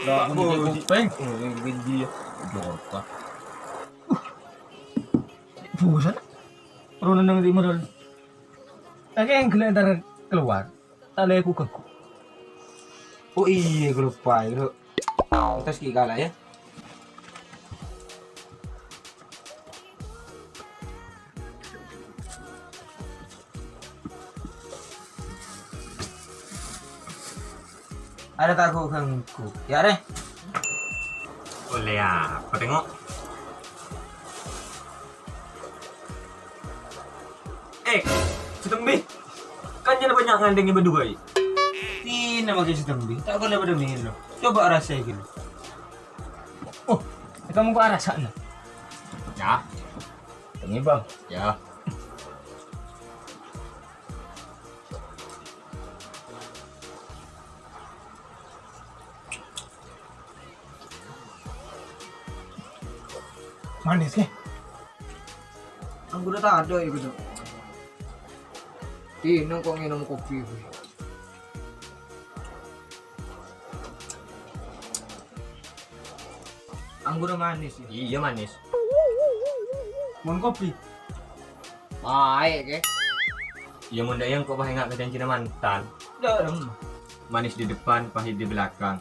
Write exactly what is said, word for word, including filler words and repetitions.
Lah, aku mau kuping. Oh, yang gede ya. Jorok. Bosan. Rono nang di modal. Akeh yang gelek entar keluar. Tak lek aku ganggu. Oh iya, aku lupa itu. Terus ki kalah ya. Ada tak aku ganggu. Ya deh. Boleh apa tengok? Eh, Sitembi. Kan jana banyak ngandengnya berdua ya. Ini pakai Sitembi. Tak boleh pada milo. Coba rasa gitu. Oh, kamu kok rasa nah? Ya. Ini bang. Ya. Manis ke? Anggur tak ada ya gitu. Ih, nang kok nginum kopi gue. Anggur manis ya. Iya manis. Mon kopi. Baik ke? Ya mon dayang kok paling nggak janjina mantan. Ndak dong. Manis di depan, pahit di belakang.